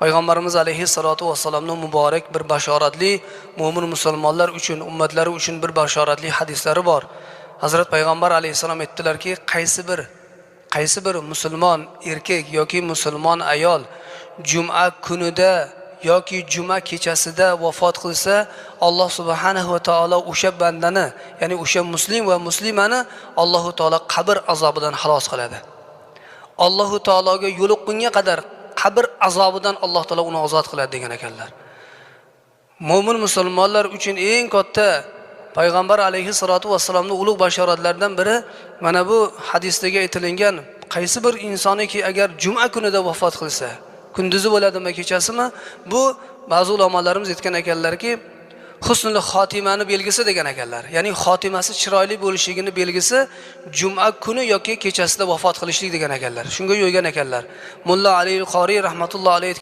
Payg'ambarimiz alayhissalotu vassalomning muborak bir bashoratli mo'min musulmonlar uchun, ummatlari uchun bir bashoratli hadislari bor. Hazrat payg'ambar alayhissalom aytdilarki, qaysi bir musulmon erkak yoki musulmon ayol juma kunida yoki juma kechasida vafot qilsa, Alloh subhanahu va taolo o'sha bandani, ya'ni o'sha muslim va muslimani Allohu taolo qabr azobidan xalos qiladi. Allohu taologa yo'liqqunga qadar qabr azobidan Alloh taolo uni ozod qiladi degan ekanlar. Mo'min musulmonlar uchun eng katta payg'ambar alayhissalotu vassalomning ulug' bashoratlaridan biri mana bu hadisdagi aytilingan, qaysi bir insoniki agar juma kunida vafot qilsa, kunduzi bo'ladimi, kechasimi, bu ba'zi ulamolarimiz aytgan ekanlarki, husnul xotimani belgisi degan ekanlar. Ya'ni xotimasi chiroyli bo'lishligini belgisi juma kuni yoki kechasida vafot qilishlik degan ekanlar. Shunga yo'ygan ekanlar. Mulla Ali Qoriy rahmatullohi alayhi.